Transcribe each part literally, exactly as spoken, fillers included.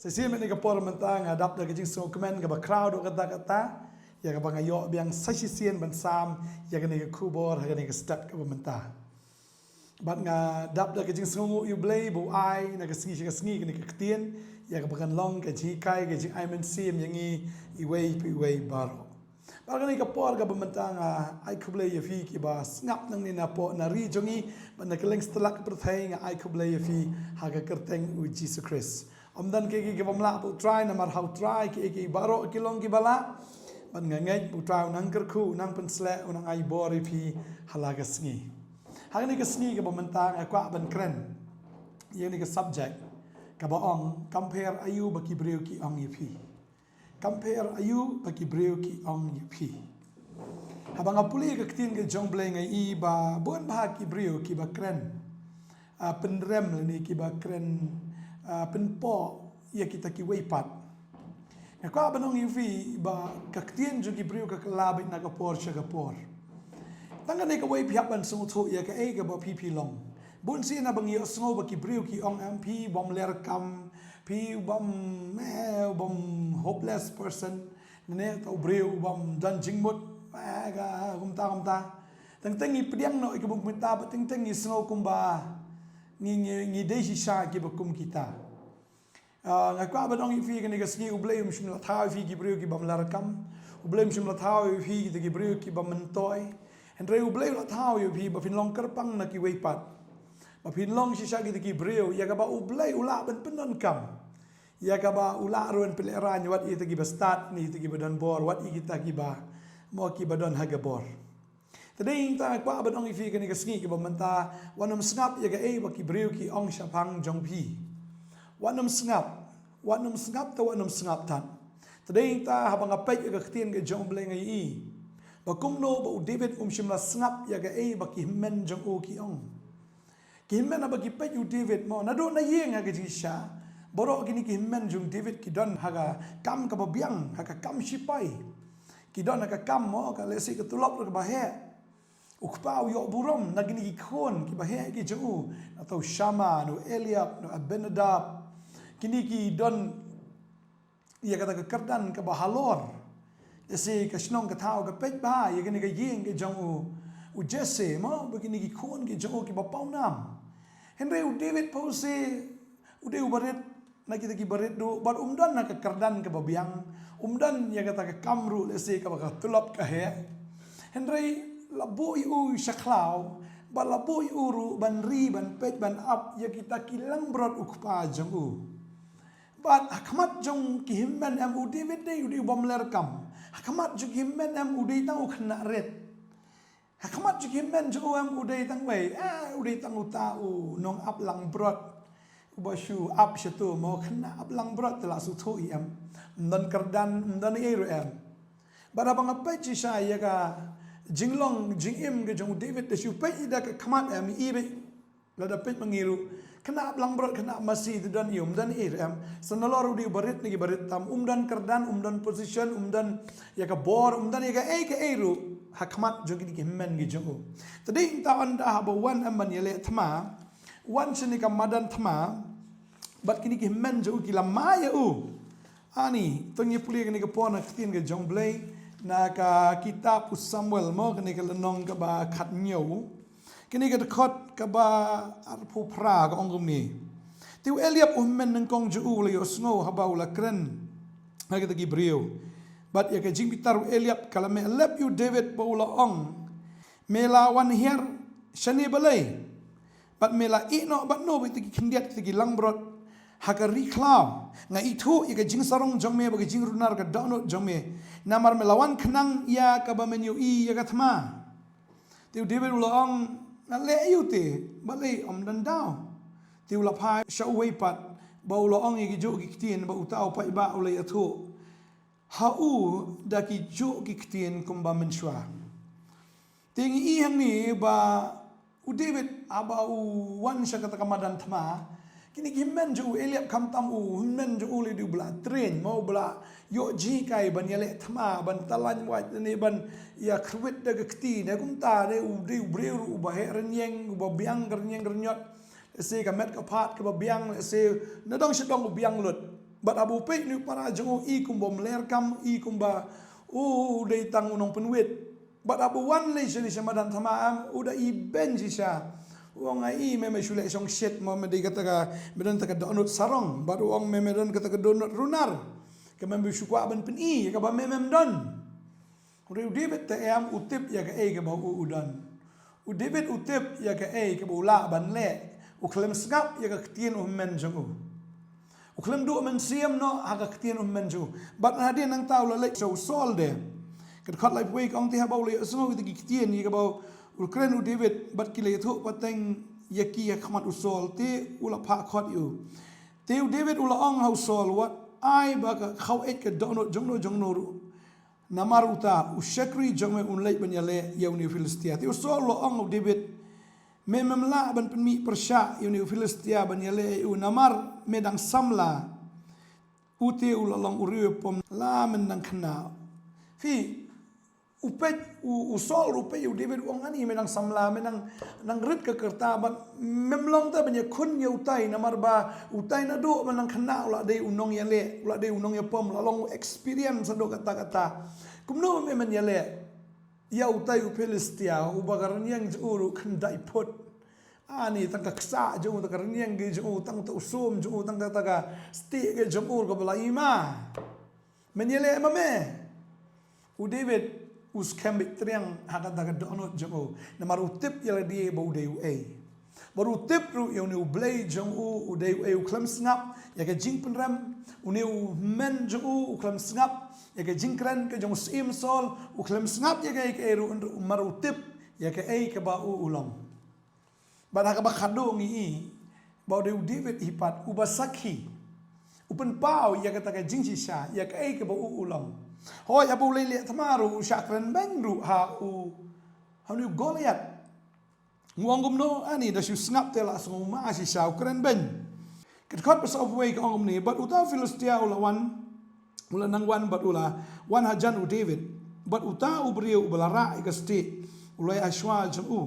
Shisien mynta ka por mynta nga dap da ka jingsngewkmen kaba khraw duk katta katta ïa kaba nga ïoh biang sa shisien ban sam ïa kane ka khubor ha kane ka step kaba mynta. Bad nga dap da ka jingsngewnguh ïa U Blei ba u ai na ka sngi sha ka sngi kane ka ktien ïa kaba kan long ka jinghikai, ka jingai mynsiem ïa ngi iwei pa iwei baroh. Bad ha kane ka por kaba mynta nga ai khublei ïa phi kiba sngap nangne napoh na ri jong ngi bad na kylleng satlak ka pyrthei, nga ai khublei ïa phi ha ka kyrteng U Jisu Khrist. Ym don kiei kiei ki bym lah bad U Trai, namar ha U Trai kiei kiei baroh ki long kiba lah. Bad nga ngeit ba U Trai un nang kyrkhu, un nang pynsleh, un nang ai bor ïa phi ha la ka sngi. Ha kane ka sngi kaba mynta nga kwah ban kren ïa kane ka subject kaba ong, kam pher aïu ba ki briew ki ong ïa phi. Kam pher aïu ba ki briew ki ong ïa phi. Haba nga pule ka ktien ka jong U Blei nga i ba bun bah ki briew kiba kren, ah, pynrem lane kiba kren, ah, pynpoh ïa kita kiwei pat. Nga kwah ban ong ïa phi ba ka ktien jong ki briew ka kylla beit na ka por sha ka por. Tang kane kawei phi hap ban sngewthuh ïa kaei kaba phi phi long. Bun sien haba ngi ïohsngew ba ki briew ki ong em, phi bym ler kam, phi bym, eh, bym hopeless person, ne uta u briew bym don jingmut, eh, ka kumta kumta. Teng teng ngi pdiang noh ïa ka bun kumta, bad teng teng ngi sngew kumba ngi, ngi, ngi dei shisha kiba kum kita. Ah, nga kwah ban ong ïa phi kane ka sngi, U Blei um shym la thaw ïa phi ki briew ki bym ler kam. U Blei um shym la thaw ïa phi kita ki briew ki bym myntoi. Hynrei U Blei u la thaw ïa phi ba phin long kyrpang na kiwei pat. Ba phin long shisha kita ki briew ïa kaba U Blei u lah ban pyndonkam. Ïa kaba u lah ruh ban pynlehraiñ wat ïa kita kiba stad ne ïa kita kiba don bor, wat ïa kita kiba, mo, kiba don ha ka bor. Te dei nangta nga kwah ban ong ïa phi kane ka sngi kaba mynta, wat nym sngap ïa kaei ba ki briew ki ong shaphang jong phi. Wat nym sngap, wat nym sngap, te wat nym sngap tad. Te dei nangta haba nga peit ïa ka ktien ka jong U Blei nga i ba kumno ba u David um shym la sngap ïa kaei ba ki hynmen jong u ki ong. Ki hynmen haba ki peit u David, mo, naduh na ïing ha ka jingshisha. Baroh kine ki hynmen jong u David ki don ha ka kam kaba biang, ha ka kam shipai. Ki don ha ka kam, mo, ka lehse ka tulop ruh kaba heh. U kpa u ïoh burom na kine ki khun kiba heh ki jong u. Na uta u Shama, na u Eliab, na u Abinadab. Kine ki don ïa kata ka kyrdan kaba halor. Lehse ka shnong ka thaw ka peit bha ïa kane ka ïing ka jong u, u Jesse, mo, ba kine ki khun ki jong u kiba pawnam. Hynrei u David pat u dei u barit na kita ki barit ruh, bad um don ha ka kyrdan kaba biang, um don ïa kata ka kam ruh lehse kaba ka tulop ka heh. Hynrei la buh ïa u sha khlaw, bad la buh ïa u ruh ban ri, ban peit, ban ap ïa kita ki langbrot u kpa jong u. Bad ha khmat jong ki hynmen em u David dei u dei u bym ler kam. Ha khmat jong ki hynmen em u dei tang u khynnah rit. Ha khmat jong ki hynmen jong u em u dei tang wei, eh, u dei tang uta u nong ap langbrot. Uba shu ap shato, mo, khynnah ap langbrot te la shu thoh i em. Ym don kyrdan, ym don ei ruh em. Bad haba nga peit shisha ïa ka jinglong jingim ka jong u David, da shu peit i da ka khmat em i beit. Lada peit ma ngi ruh, khynnah ap langbrot, khynnah ap masi te don ïa u, ym don ei ruh em. Sa nalor u dei u barit na ki barit tam, um don kyrdan, um don position, um don ïa ka bor, um don ïa kaei kaei ruh ha khmat jong kine ki hynmen ki jong u. Te dei nangta ynda haba wan em ban ïaleh thma, wan shane ka madan thma, bad kine ki hynmen jong u ki la mai ïa u. Ani, to ngin ïa pule kane ka por na ka ktien ka jong U Blei na ka kitab u Samuel, mo, kane ka lynnong kaba khathynñiew. Kane ka dkhot kaba arphew phra ka ong kumne. Te u Eliab u hynmen nyngkong jong u u la ïohsngew haba u la kren ha kita ki briew. Bad ïa ka jingbitar u Eliab ka la meh lep ïa u David bad u la ong, me la wan hiar shane balei? Bad me la ïeh noh bad no bad kita ki khyndiat kita ki langbrot ha ka ri khlaw? Nga ithuh ïa ka jingsarong jong me bad ka jingrunar ka dohnud jong me. Namar me la wan khnang ïa kaba men ïohi ïa ka thma. Te u David u la ong, nga leh aïu te, balei ym don daw? Te u la phai sha uwei pat bad u la ong ïa kijuh ki ktien bad uta u paidbah u la ïathuh ha u da kijuh ki ktien kumba mynshuwa. Te ngi i hangne ba u David haba u wan sha kata ka madan thma, kine ki hynmen jong u Eliab khamtam u hynmen jong u lei dei uba la train, mo, uba la ïoh jinghikai ban ïaleh thma, ban talan wait ne ban ïa khrwit da ka kti ne kumta ne u dei u briew ruh uba heh rynïeng, uba biang ka rynïeng rynñiot. Lehse ka met ka phad kaba biang, lehse na dong sha dong u biang lut. Bad haba u peit une u para jong u, i kumba u mler kam, i kumba u dei tang u nongpynwit. Bad haba u wan leit sha, sha madan thma, em, u da ibeiñ shisha. U ong, ai, me, me shu leh shongshit mo, me dei kata ka, me don kata ka dohnud sarong. Bad u ong, me, me don kata ka dohnud runar. Ka mem shu kwah ban pyni ïa kaba me mem don. Hynrei u David te em, u tip ïa kaei kaba u, u don. U David u tip ïa kaei kaba u lah ban leh. U khlem sngap ïa ka ktien u hynmen jong u. U khlem duh mynsiem noh ha ka ktien u hynmen jong u. Bad hadien nangta u la leit sha u Saul de. Ka dkhot laiphew wei ka ong, te haba u la ïohsngew ïa kita ki ktien ïa kaba u kren u David bad ki la ïathuh pateng ïa ki ha khmat u Saul, te u la phah khot ïa u. Te u David u la ong ha u Saul, wat ai ba ka khaw eit ka dohnud jongno jongno ruh. Namar uta u shakri jong me un leit ban ïaleh ïa une u Philistia. Te u Saul u la ong ha u David, me mem lah ban pynmih pyrshah ïa une u Philistia ban ïaleh ïa u, namar me dang samla. U te u la long u riew pom la me dang khynnah. Phi, u peit, u, u Saul u peit ïa u David u ong, ani me dang samla, me dang, dang rit ka rta, bad mem long te ban ïakhun ïa utai, namar ba utai naduh ba u dang khynnah u la dei u nongïaleh, u la dei u nongïapom, u la long u experience haduh katta katta. Kumno me men ïaleh ïa utai u Philistia, uba ka rynïeng jong u ruh khyndai phut. Ani tang ka ksah jong u, tang ka rynïeng ka jong u, tang uta u sum jong u, tang kata ka stieh ka jong u kaba la i ma. Men ïaleh ma me. U David u skhem beit triang ha kata ka dohnud jong u. Namar u tip ïa lade ba u dei uei. Bad u tip ruh ïa une u Blei jong u, u dei uei, u khlem sngap ïa ka jingpynrem une u hynmen jong u, u khlem sngap ïa ka jingkren ka jong u Syiem Saul, u khlem sngap ïa kaei kaei ruh, namar u tip ïa kaei kaba u, u long. Bad ha kaba khadduh ngi i ba u dei u David hi pat uba sakhi, u pynpaw ïa kata ka jingshisha ïa kaei kaba u, u long. Hooid, haba u leit leh thma ruh, u shah kren beiñ ruh ha u, ha une u Goliath. U ong kumno, ani da shu sngap te la sngew ma shisha, u kren beiñ. Ka dkhot ba sawphew wei ka ong kumne, bad uta u Philistia u la wan, u la nang wan bad u la wan hajan u David. Bad uta u briew uba la rah ïa ka stieh u la ïaid shuwa jong u.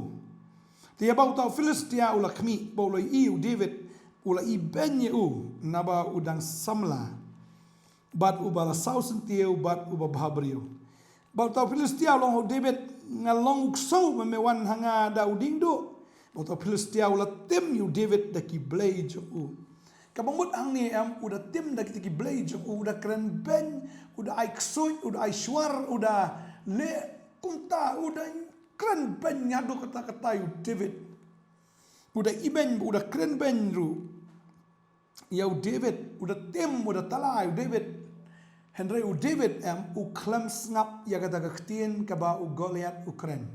Te haba uta u Philistia u la khmih ba u la ïohi ïa u David, u la ibeiñ ïa u, naba u dang samla, bad uba la saw syntiew, bad uba bha briew. Bad uta u Philistia u la ong ha u David, nga long u ksew ba me wan ha nga da u diengduh. Bad uta u Philistia u la tim ïa u David da ki blei jong u. Kaba mut hangne em, u da tim da kita ki blei jong u, u da kren beiñ, u da ai ksuid, u da ai shuar, u da leh kumta, u da kren beiñ haduh katta katta ïa u David. U da ibeiñ, u da kren beiñ ruh ïa u David, u da tim, u da tala ïa u David. Hynrei u David em, u khlem sngap ïa kata ka ktien kaba u Goliath u kren.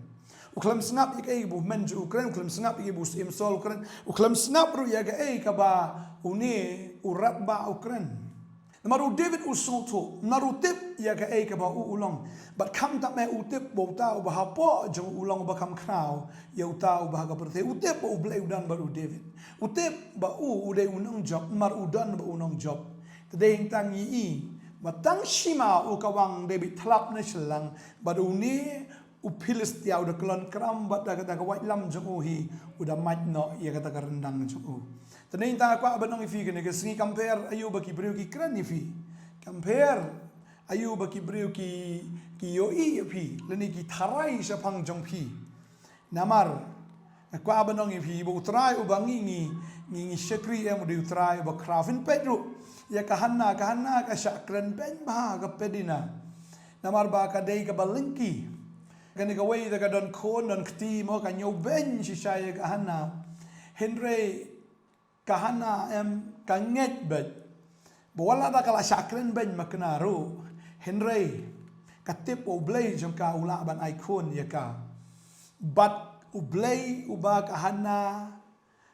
U khlem sngap ïa kaei ba u hynmen jong u kren, u khlem sngap ïa kaei ba u Syiem Saul u kren, u khlem sngap ruh ïa kaei kaba une u rangbah u kren. Namar u David u sngewthuh, namar u tip ïa kaei kaba u, u long. Bad khamtam eh u tip ba uta uba hapoh jong u u long uba kham khraw ïa uta uba ha ka pyrthei. U tip ba u Blei u don bad u David. U tip ba u, u dei u nongjop, namar u don ba u nongjop. Te dei hangta ngi i ba tang shima u kawang dei beit tlap na shyllang, bad une u Philistia u da klon kram bad da, da ka waitlam jong u hi u da mait noh ïa kata ka ryndang jong u. Te nangta nga kwah ban ong ïa phi kane ka sngi, kam pher aïu ba ki briew ki kren ïa phi, kam pher aïu ba ki briew ki, ki ïohi ïa phi lane ki tharai shaphang jong phi. Namar nga kwah ban ong ïa phi ba U Trai uba ngi, ngi, ngi, ngi shakri em u dei U Trai uba khraw. Phin peit ruh ïa ka Hanna, ka Hanna ka shah kren beiñ bha ha ka Penina. Namar ba ka dei kaba lyngkhi. Kane kawei te ka don khun, don kti mo, ka ñiewbeiñ shisha ïa ka Hanna. Hynrei ka Hanna em, ka ngeit beit ba wat la da ka la shah kren beiñ makna ruh, hynrei ka tip ba U Blei jong ka u lah ban ai khun ïa ka. Bad U Blei uba ka Hanna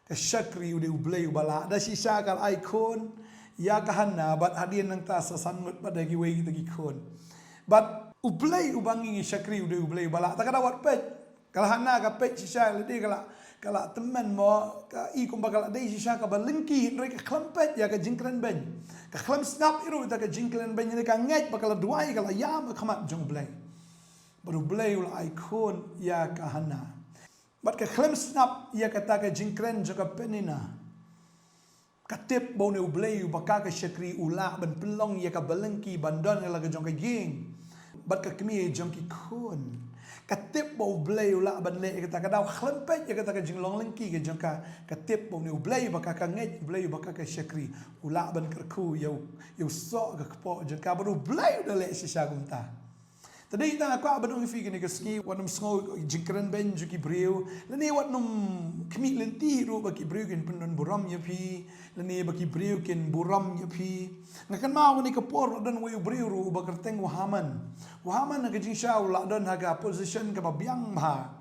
ka shakri u dei U Blei uba lah. Da shisha ka la ai khun ïa ka Hanna, bad hadien nangta sa san ngut pat da kiwei kita ki khun. Bad U Blei uba ngi, ngi shakri u dei U Blei uba lah. Te ka da wat peit, ka la Hanna ka peit shisha lade ka la, ka la tymmen mo, ka i kumba ka la dei shisha kaba lyngkhi, hynrei ka khlem peit ïa ka jingkren beiñ. Ka khlem sngap ïa ruh ïa ka jingkren beiñ, hynrei ka ngeit ba ka la duwai, ka la ïam ha khmat jong U Blei. Bad U Blei u la ai khun ïa ka Hanna. Bad ka khlem sngap ïa kata ka jingkren jong ka Penina. Ka tip ba une u Blei uba ka ka shakri u lah ban pynlong ïa ka balang ki ban don ïa la ka jong ka ïing bad ka kmie jong ki khun. Ka tip ba u Blei u lah ban leh ïa kata ka daw khlem peit ïa kata ka jinglong lyngki ka jong ka. Ka tip ba une u Blei uba ka ka ngeit, u Blei uba ka ka shakri u lah ban kyrkhu ïa u, ïa u soh ka kpoh jong ka bad u Blei u da leh shisha kumta. Te dei tang nga kwah ban ong ïa phi kane ka sngi, wat nym sngew jingkren beiñ jong ki briew, lane wat nym khmih lynti ruh ba ki briew kin pyndon burom ïa phi, lane ba ki briew kin burom ïa phi. Nga kynmaw kane ka por la don uwei u briew ruh uba kyrteng u Haman. U Haman ha ka jingshisha u la don ha ka position kaba biang bha.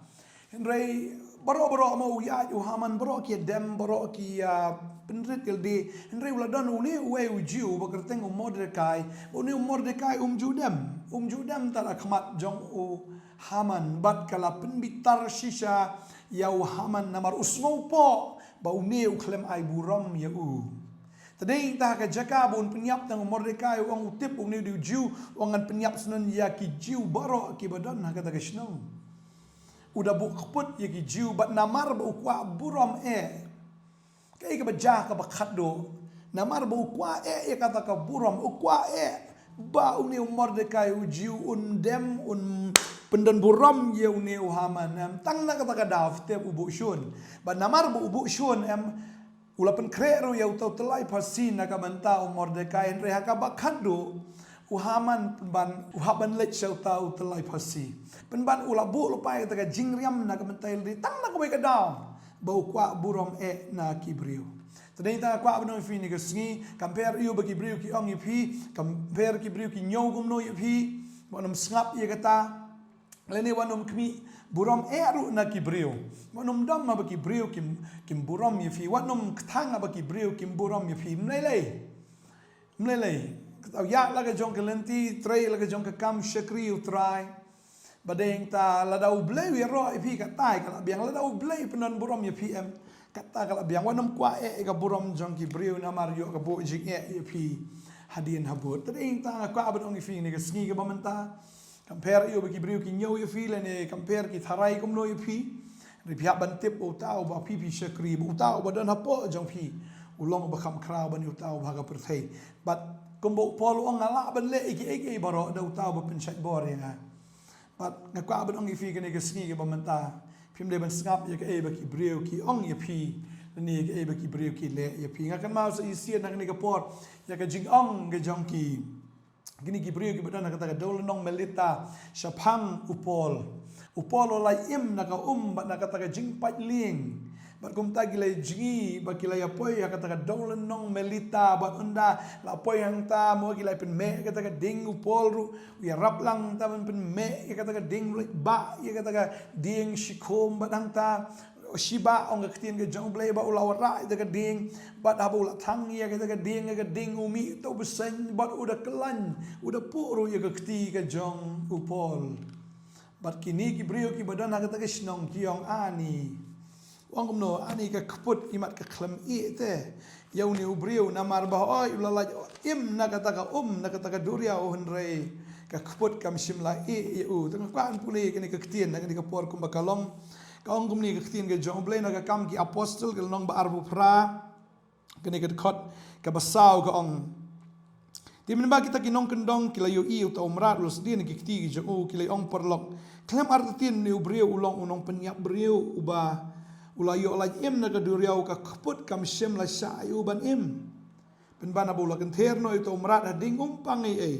Hynrei baroh baroh ma u ïaid u Haman, baroh ki ïa dem, baroh ki ïa pynrit ïa lade. Hynrei u la don une uwei u Jiw uba kyrteng u Mordekai. Ba une u Mordekai um ju dem, um ju dem tad ha khmat jong u Haman bad ka la pynbitar shisha ïa u Haman namar u sngewpoh ba une u khlem ai burom ïa u. Te dei tang ha ka jaka ba un pynïap tang u Mordekai, u ong, u tip une u dei u Jiw, u ong ngan pynïap syndon ïa ki Jiw baroh kiba don ha kata ka shnong. U da buh kput ïa ki Jiw bad namar ba u kwah burom eh. Kaei kaba jia kaba khatduh. Namar ba u kwah eh ïa kata ka burom, u kwah eh ba une u Mordekai u Jiw un dem, un pyndon burom ïa une u Haman, em. Tang na kata ka daw te u buh shun. Bad namar ba u buh shun, em, u la pynkhreh ruh ïa uta u tyllai phasi na ka bynta u Mordekai, hynrei ha kaba khatduh u Haman pynban u hap ban leit sha uta u tyllai phasi. Pynban u la buh lypa ïa kata ka jingriam na ka bynta ïa lade tang na kawei ka daw ba u kwah burom eh na ki briew. Te dei tang nga kwah ban ong ïa phi kane ka sngi, compare ïa u ba ki briew ki ong ïa phi, compare ki briew ki ñiew kumno ïa phi, wat nym sngap ïa kata. Lane wat nym khmih burom eh ruh na ki briew. Wat nym dom haba ki briew kim, kim burom ïa phi. Wat nym kthang haba ki briew kim burom ïa phi. Ym lei lei. Ym lei lei. Kata ïa la ka jong ka lynti, trei la ka jong ka kam, shakri U Trai. Ba dei tang lada U Blei u ïaroh ïa phi katta ka la biang, lada U Blei u pyndon burom ïa phi, em, katta ka la biang. Wat nym kwah eh ïa ka burom jong ki briew namar ïoh ka buh jingeh ïa phi hadien habud. Te dei tang nga kwah ban ong ïa phi kane ka sngi kaba mynta. Compare ïa u ba ki briew ki ñiew ïa phi lane compare ki tharai kumno ïa phi. Hynrei phi hap ban tip ba uta uba phi phi shakri, ba uta uba don hapoh jong phi u long uba kham khraw ban ïa uta uba ha ka pyrthei. Bad kumba u Paul u ong, nga lah ban leh ïa kiei kiei baroh da uta uba pynshait bor ïa nga. Bad nga kwah ban ong ïa phi kane ka sngi kaba mynta, phim dei ban sngap ïa kaei ba ki briew ki ong ïa phi lane ïa kaei ba ki briew ki leh ïa phi. Nga kynmaw sa shisien ha kane ka por ïa ka jingong ka jong ki Kine ki briew kiba don ha kata ka dewlynnong Melita shaphang u Paul. U Paul u la im na ka um bad na kata ka jingpait lieng. Bad kumta ki la jngi ba ki la ïa poi ha kata ka dewlynnong Melita bad ynda la poi hangta mo ki la pynmeh ïa kata ka dieng, u Paul ruh u ïarap lang hangta ban pynmeh ïa kata ka dieng, u la bah ïa kata ka dieng shikhum bad hangta Shiba, ong ka ktien ka jong U Blei, ba u la wanrah ïa ka dieng, bad haba u la thang ïa ka dieng, ka dieng u mih uta u bseiñ bad u da khlaiñ, u da puh ruh ïa ka kti ka jong u Paul. Bad kine ki briew kiba don ha kata ka shnong ki ong, ani, ong kumno, ani ka kput imat ka khlem ïeh te ïa une u briew, namar ba hooid u la lait im na kata ka um, na kata ka duriaw, hynrei ka kput kam shym la ïeh ïa u. Te nga kwah ban pule kane ka ktien ha kane ka por kumba ka long. Ka ong kumne ka ktien ka jong U Blei na ka Kam ki Apostol ka lynnong ba arphew phra, kane ka dkhot kaba saw ka ong, te mynba kita ki nongkyndong ki la ïohi uta u mrad u la sdien ki kti ki jong u, ki la ong, paralok, khlem artatien une u briew u long u nongpynïap briew uba u la ïoh lait im na ka duriaw, ka kput kam shym la shah ïa u ban im. Pynban haba u la kynther noh ïa uta u mrad ha ding um pang ei ei.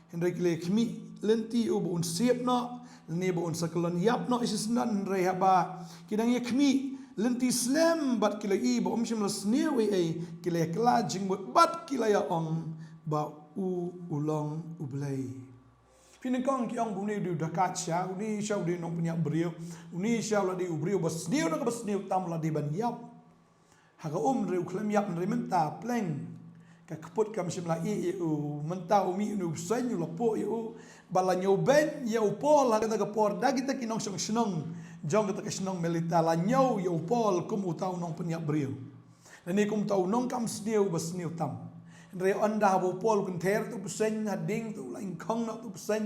Hynrei ki la khmih lynti ïa u ba un siep noh, ne ba un sa kyllon ïap noh shisyndon, hynrei haba ki dang ïa khmih lynti slem bad ki la ïohi ba um shym la sniew ei ei, ki la kylla jingmut bad ki la ïa ong ba u u long U Blei. Phi nyngkong ki ong ba une u dei u dakaid sha, une sha u dei u nongpynïap briew, une sha u la dei u briew ba sniew na kaba sniew tam u la dei ban ïap ha ka um, hynrei u khlem ïap, hynrei mynta pleng ka kput kam shym la ïeh ïa u. Mynta u mih une u bseiñ u la puh ïa u. Ba la ñiew beiñ ïa u Paul ha kata ka por da kita ki nongshong shnong jong kata ka shnong Melita, la ñiew ïa u Paul kum uta u nongpynïap briew, lane kum uta u nongkam sniew ba sniew tam. Hynrei ynda haba u Paul u kynther uta u bseiñ ha ding, uta u la ingkhong noh uta u bseiñ,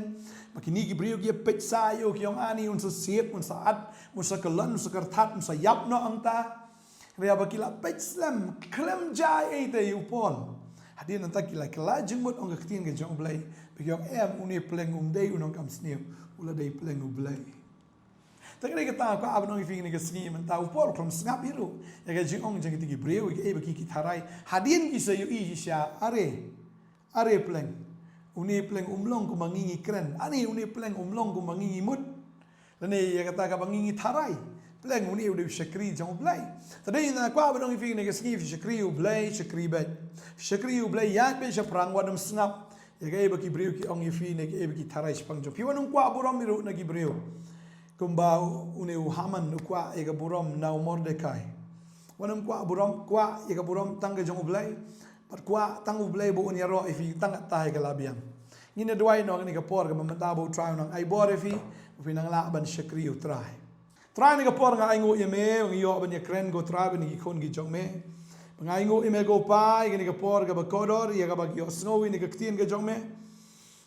ba kine ki briew ki ïa peit sa ïa u, ki ong, ani, un sa siep, un sa at, un sa kyllon, un sa kyrthat, un sa ïap noh hangta. Hynrei haba ki la peit slem, khlem jia ei ei te ïa u Paul, hadien nangta ki la kylla jingmut, ong ka ktien ka jong U Blei, ba ki ong em, une pleng um dei u nongkam sniew, u la dei pleng U Blei. Te ka dei kata nga kwah ban ong ïa phi kane ka sngi mynta, u Paul u khlem sngap hi ruh ïa ka jingong jong kita ki briew, ïa kaei ba ki ki tharai. Hadien ki sa ïohi shisha, are, are pleng, une pleng um long kumba ngi ngi kren, ani une pleng um long kumba ngi ngi mut, lane ïa kata kaba ngi ngi tharai. Pleng une u dei u shakri jong U Blei. Te dei nga kwah ban ong ïa phi kane ka sngi, phi shakri U Blei, shakri beit. Phi shakri U Blei, ïaid beit shaphrang, wat nym sngap ïa kaei ba ki briew ki ong ïa phi ne kaei ba ki tharai shaphang jong phi. Wat nym kwah burom hi ruh na ki briew kumba une u Haman u kwah ïa ka burom na u Mordekai. Wat nym kwah burom, kwah ïa ka burom tang ka jong U Blei. Bad kwah tang U Blei ba un ïaroh ïa phi tang katta ïa ka la biang. Ngin ïa duwai noh kane ka por kaba mynta ba U Trai un nang ai bor ïa phi, ba phin nang lah ban shakri U Trai. Trai, kane ka por nga ainguh ïa me, ba nga ïoh ban ïakren, ko Trai, bad kine ki khun ki jong me. Ba nga ainguh ïa me, ko Pa, ïa kane ka por kaba kordor, ïa kaba ki ïohsngew ïa kane ka ktien ka jong me.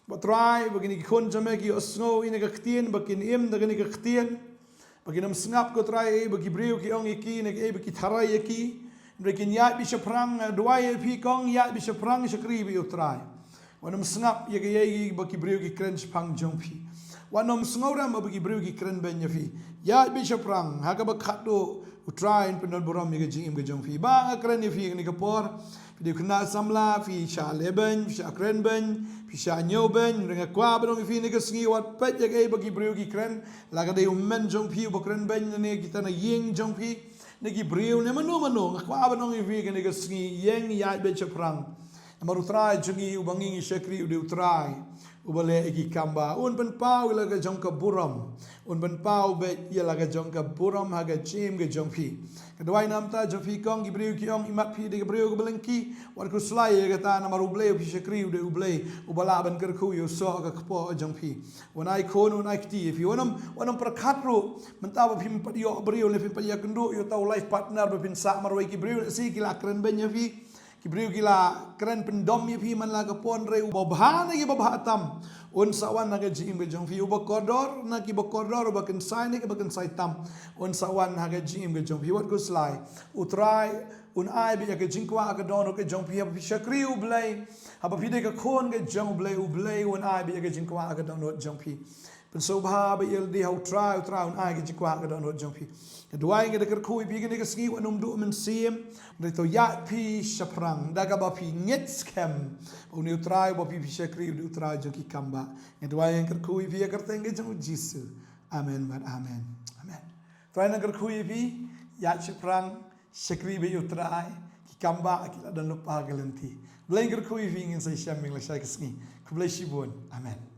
Bad Trai, ba kine ki khun jong me ki ïohsngew ïa kane ka ktien, ba kin im da kane ka ktien. Ba kin ym sngap, ko Trai, ei ba ki briew ki ong ïa ki, ne ei ba ki tharai ïa ki. Hynrei kin ïaid beit shaphrang, eh, duwai ïa phi, kong, ïaid beit shaphrang, shakri beit ïa U Trai. Wat nym sngap ïa kaei ba ki briew ki kren shaphang jong phi. Wat nym sngewrem ba ki briew ki kren beiñ ïa phi. Ïaid beit shaphrang, ha kaba khatduh, U Trai un pyndon burom ïa ka jingim ka jong phi. Ba nga kren ïa phi kane ka por, phi dei u khynnah samla, phi shah leh beiñ, phi shah kren beiñ, phi shah ñiew beiñ, hynrei nga kwah ban ong ïa phi kane ka sngi, wat peit ïa kaei ba ki briew ki kren, la ka dei u kmen jong phi uba kren beiñ, ne kita na ïing jong phi, ne ki briew, ne mano mano, nga kwah ban ong ïa phi kane ka sngi, ïeng ïaid beit shaphrang. Namar U Trai jong ngi uba ngi ngi shakri u dei U Trai uba leh ïa ki kam ba un pynpaw ïa la ka jong ka burom. Un pynpaw beit ïa la ka jong ka burom ha ka jingim ka jong phi. Nga duwai na ka bynta jong phi, kong, ki briew ki ong, i mat phi dei ka briew kaba lyngkhi. Wat khuslai ïa kata, namar U Blei uba phi shakri u dei U Blei uba lah ban kyrkhu ïa u soh ka kpoh jong phi. Un ai khun, un ai kti ïa phi. Wat nym, wat nym pyrkhat ruh mynta ba phim pat ïoh briew, lane phim pat ïakynduh ïa uta u life partner ba phin sah marwei, ki briew lehse ki la kren beiñ ïa phi. Ki briew ki la kren pyndom ïa phi man la ka por, hynrei uba bha na kiba bha tam un sa wan ha ka jingim ka jong phi, uba kordor na kiba kordor, uba kynsai na kiba kynsai tam un sa wan ha ka jingim ka jong phi. Wat khuslai, U Trai un ai beit ïa ka jingkwah ka dohnud ka jong phi, haba phi shakri U Blei, haba phi dei ka khun ka jong U Blei, U Blei un ai beit ïa ka jingkwah ka dohnud jong phi. Pynsngewbha bad ïa lade ha U Trai, U Trai un ai ka jingkwah ka dohnud jong phi. Nga duwai, nga da kyrkhu ïa phi kane ka sngi, wat nym duh mynsiem, hynrei to ïaid phi shaphrang da kaba phi ngeit skhem ba une U Trai uba phi phi shakri u dei U Trai jong ki kam ba. Nga duwai, nga kyrkhu ïa phi ha ka kyrteng ka jong U Jisu. Amen bad amen. Amen. Trai nang kyrkhu ïa phi, ïaid shaphrang, shakri beit ïa U Trai, ki kam ba ki la don lypa ha ka lynti. Blei kyrkhu ïa phi, ngin sa ïashem biang lashai ka sngi. Khublei shibun. Amen.